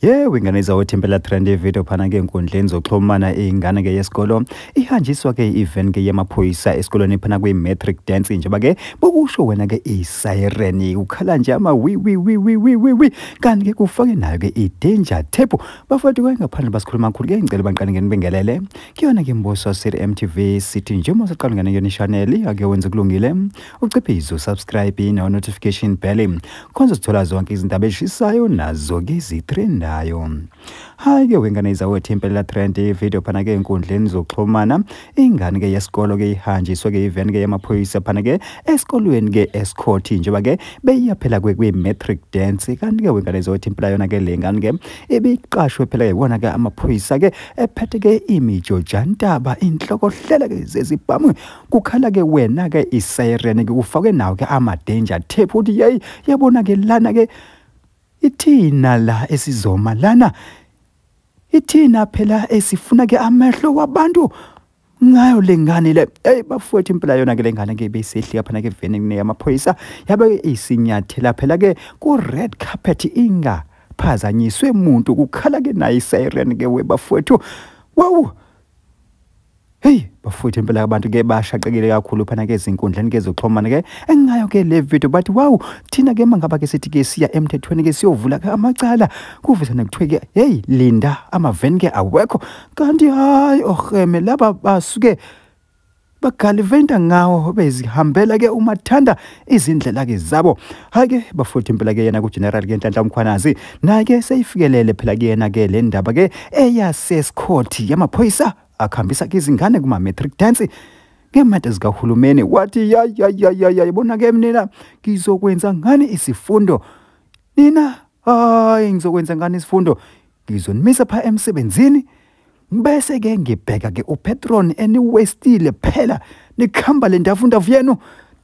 Yebo, ingane zawethu impela trend video phana ke enkundleni zokuxhumana. Ingane ke yesikolo ihanjiswa ke i-event ke yamaphoyisa esikolweni phana kwi-matric dance, njengoba ke bokusho wena ke i-siren ukhala nje ama wi wi wi wi wi wi wi, kanti ke kufake nayo ke i-danger tape. Bafowethu ke ngaphandle basikhuluma kakhulu ke, ngicela banqane ngenibingelele kuyona ke Mboso City MTV. Sithi nje uma usaqala ngene kuyona i-channel, ake wenze kulungile, uciphize subscribe no notification bell khonze sithola zonke izindaba ezishisayo nazo ke zi-trend. Hayi ke wengane zawethu impela trend video phana ke enkundleni zokuxhumana. Ingane ke yesikolo ke ihanjiswe ke event ke yamaphoyisa phana ke esikolweni ke escort, njengoba ke beya phela kwi-matric dance. Kanti ke wengane zawethu impela yona ke le ngane ke ibiqashwe phela yibona ke amaphoyisa ke ephethe ke imijojantaba inhlokohlela ke zezibhamu, kukhala ke wena ke i-siren ke kufakwe nawo ke ama-danger tape. Uthi yeyi, yabona ke lana ke ithina la esizoma lana, ithina phela esifuna ke amehlo wabantu ngayo lengane le. Hey bafowethu, impela yona ke lengane ke besehlika phana ke venini yamaphoyisa, yabe isinyathela phela ke ku red carpet ingaphazanyiswe umuntu, kukhala ke nayo i-siren ke we bafowethu. Wow, hey bafowethu, impela abantu ke bashaqekile kakhulu phana ke ezinkundleni ke zokuxhumana ke engayo ke le video, bathi wow, thina ke mangaba ke sithi ke siya emthethweni ke siyovula ke amacala, kuvesana kuthiwe ke hey linda, amaveni ke awekho. Kanti hayi oheme laba basuke bagaliventa ngawo bezihambela ke umathanda izindlela ke zabo. Hayi ke bafowethu, impela ke yena ku-General ke Nhlanhla Mkhwanazi naye ke seyifikelele phela ke yena ke le ndaba ke eyase-escort yamaphoyisa akhambisa ke izingane kuma-matric dance ngemali zikahulumeni. Wathi ya ya ya ya ya, yabona ke mina ngizokwenza ngani isifundo nina, hayi ngizokwenza ngani isifundo, ngizonimisa pha emsebenzini bese ke ngibheka ke upetron eniwestile phela nikhamba le ndavundavu yenu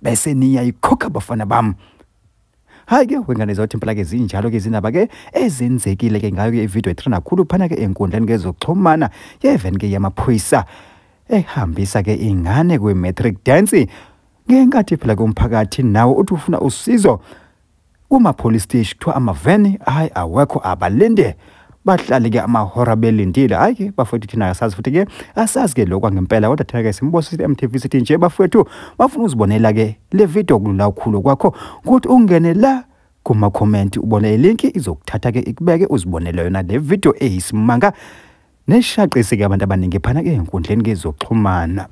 bese niyayikhokha bafana bami. Hayi ke wengane zawethu, impela ke zinjalo ke izindaba ke ezenzekile ke ngayo ke ivideo etrenda kakhulu phana ke enkundleni ke zokuxhumana ye-event ke yamaphoyisa ehambisa ke ingane kwi-matric dance, ngenkathi phela komphakathi nawo uthi ufuna usizo kuma-police station kuthiwa amaveni hayi awekho, abalinde bahlale ke amahora belindile. Hayi ke bafowethu, thina asazi futhi ke asazi ke lokho ngempela, kodwa thina ke Simboso City MTV sithi nje bafowethu bafuna uzibonela ke le video kulula kakhulu kwakho ukuthi ungene la kuma comment ubone ilinki izokuthatha ke ikubeke uzibonele yona le video eyisimanga neshaqise ke abantu abaningi phana ke enkundleni ke zokuxhumana.